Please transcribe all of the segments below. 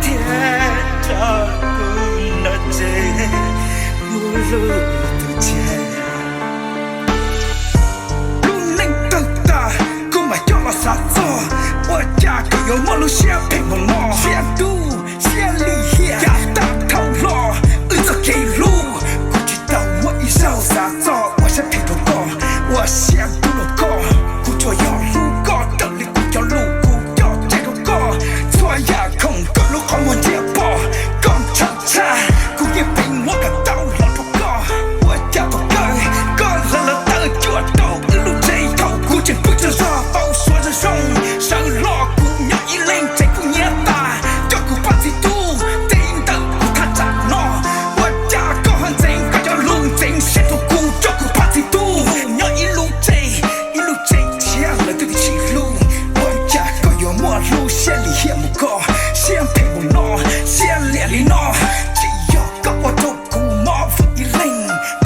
Thiab rau kuv noj tsev mus hlub tus tshiab. Lub neej tawg tas kuv mam coj los xav txog, ua cas koj yuav muaj lub siab phem npaum no. Siab ntuj siab lim hiam, yav tag dhau los wb txoj kev hlub. Kuv tsis tau muaj ib zaug xav txog ua siab phem rau koj, ua siab ntuj rau koj. Kuv tsuas yog hlub koj raws li kuv cov lus, kuv coj cai rau koj. Txhua yam khoom koj lub qhov muag ntsia pom, koj ntshaw tshaj, kuv yeej pheej muab kom tau los rau koj. Ua cas thaum kawg koj lawv los tawm cuam rau wb lub tsev, thaum kuv tseem pw tsaug zog tau suav zoo zoo, sawv los kuv nyob ib leeg tseem kuj nyiav tas. Coj kuv pab txiv tub, tej ntawm kuv thaj tsam no, ua cas koj ho ntxeev koj cov lus ntxeev siab rau kuv, coj kuv pab txiv tub mus nyob ib lub tsev, ib lub tsev tshiab lawv twb tsis hlub. Ua cas koj yuav muaj lub siab lim hiam mus koj, siab phem mus no, siab liam li no. Tsis yog koj ua rau kuv mob vwm ib leeg,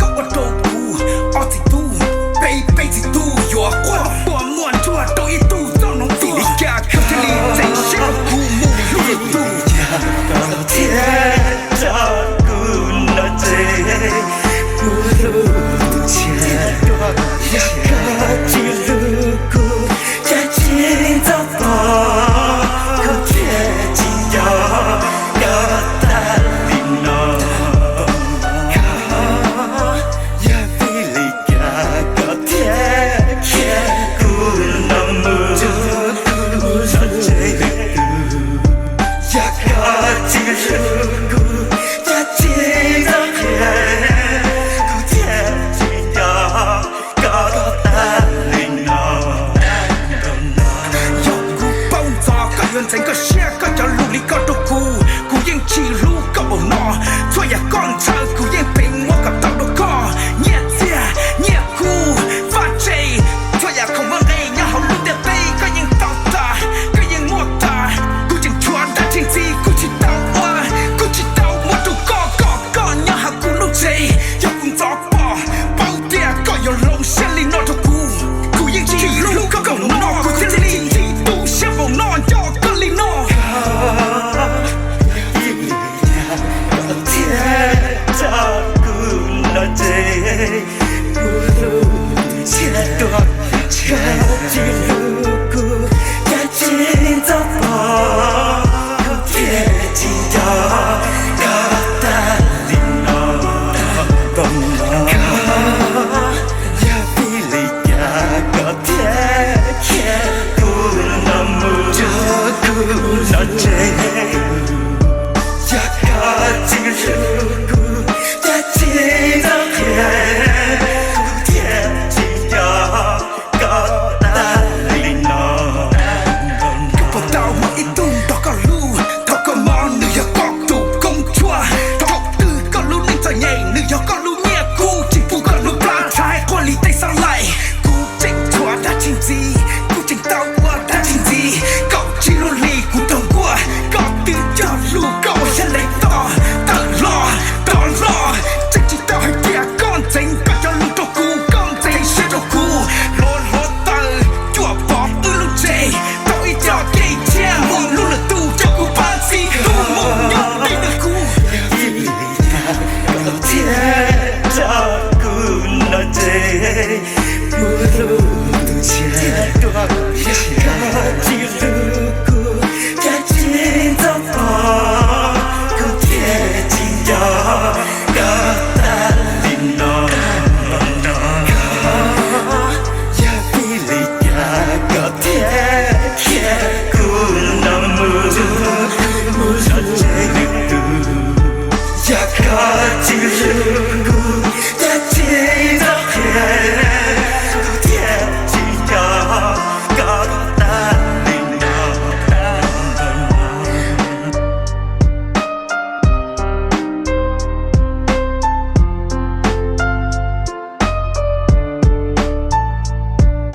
koj ua rau kuv ob txiv tub, peb peb txiv tub yuav quaj quaj muaj ntshuaj rau ib tug txoj hmoov tuag. Vim li cas koj thiaj li ntxeev siab rau kuv mus hlub ib tug? Thiab rau kuv noj tsev mus hlub tus tshiab. Yog koj tsis hlub kuv, cas tsis ntxov pom, kuv thiaj tsis nco koj tag li no. Koj yog vim li cas koj thiaj khiav kuv no mus, mus hlub lwm tus? Yog koj tsis hlub